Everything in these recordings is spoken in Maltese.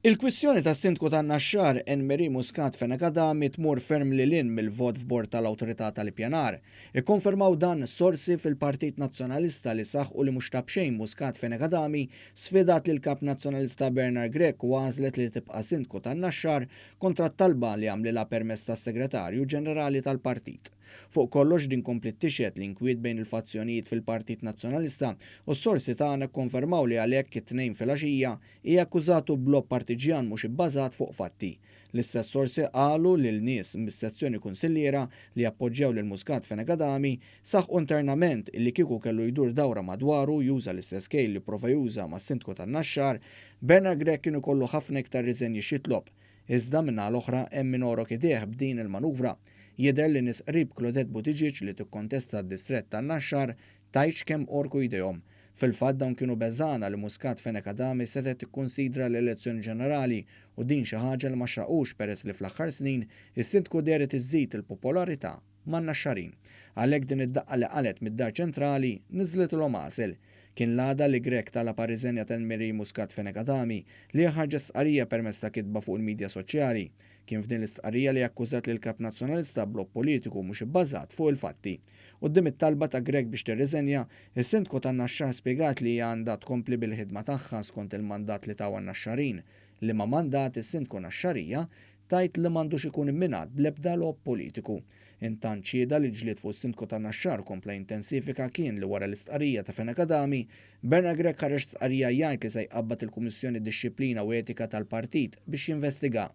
Il-kwistjoni tas-Sindku tan-Naxxar, Anne Marie Muscat Fenech Adami tmur ferm lil hinn mill-vot f'bord tal-Awtorità tal-Ippjanar. Ikkonfermaw dan sorsi fil-Partit Nazzjonalista li saħqu li mhux ta' b'xejn Muscat Fenech Adami sfidat lill-Kap Nazzjonalista Bernard Grech u għażlet li tibqa' Sindku tan-Naxxar kontra t-talba li għamlilha permezz tas-Segretarju Ġenerali tal-Partit. Fuq kollox din kompliet tixhed l-inkwiet bejn il-fazzjonijiet fil-Partit Nazzjonalista u s-sorsi tagħna kkonfermaw li għalhekk it-Tnejn filgħaxija hi akkużatu b'logħob partiġġjan mhux ibbażat fuq fatti. L-istess sorsi qalu lil nies mis-sezzjoni kunsilliera li jappoġġjaw lil Muscat Fenech Adami saħqu internament illi kieku kellu jdur dawra madwaru juża l-istess kejl li pprova juża mas-Sindku tan-Naxxar, Bernard Grech kien ikollu ħafna iktar riżenji x'jitlob. Iżda min-naħa l-oħra hemm min għorok idejh b'din il-manuvra. Jidher li nies qrib Claudette Buttigieg li tikkontesta d-distrett tan-Naxxar tgħidx kemm għorku jdejhom. Fil-fatt dawn kienu beżgħana li Muscat Fenech Adami setgħet tikkunsidra l-elezzjoni ġenerali u din xi ħaġa li ma xraqux peress li fl-aħħar snin is-Sindku dehret iżżid il-popolarità man-Naxxarin. Għalhekk din id-daqqa li qalgħet mid-Dar Ċentrali niżlitilhom għasel. Kien l-għada li Grech talab għar-riżenja ta' Anne-Marie Muscat Fenech Adami li hi ħarġet stqarrija permezz ta' kitba fuq il-midja soċjali. Kien f'din l-istqarrija li akkużat lill-Kap Nazzjonalista b'logħob politiku mhux ibbażat fuq il-fatti. Quddiem it-talba ta' Grech biex tirriżenja, is-Sindku tan-Naxxar spjegat li hija għandha tkompli bil-ħidma tagħha skont il-mandat li tawha n-Naxxarin, liema mandat is-Sindku Naxxarija tgħid li m'għandux ikun imminat bl-ebda logħob politiku. Intant xhieda li l-ġlied fuq is-Sindku tan-Naxxar kompla jintensifika kien li wara l-istqarrija ta' Fenech Adami, Bernard Grech ħareġ stqarrija jgħid li se jqabbad il-Kummissjoni Dixxiplina u Etika tal-Partit biex jinvestiga.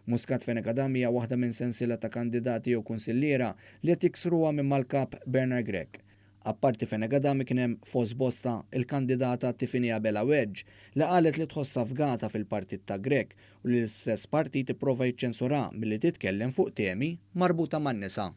Muscat Fenech Adami hija waħda minn sensiela ta' kandidati jew kunsilliera li qed jiksruha minn mal-Kap Bernard Grech. Apparti Fenech Adami kien hemm fost bosta il-kandidata Tiffany Abela Wedge li qalet li tħossha fgata fil-partit ta' Grech u li l-istess partit ipprova jiċċensurha milli titkellem fuq temi marbuta man-nisa.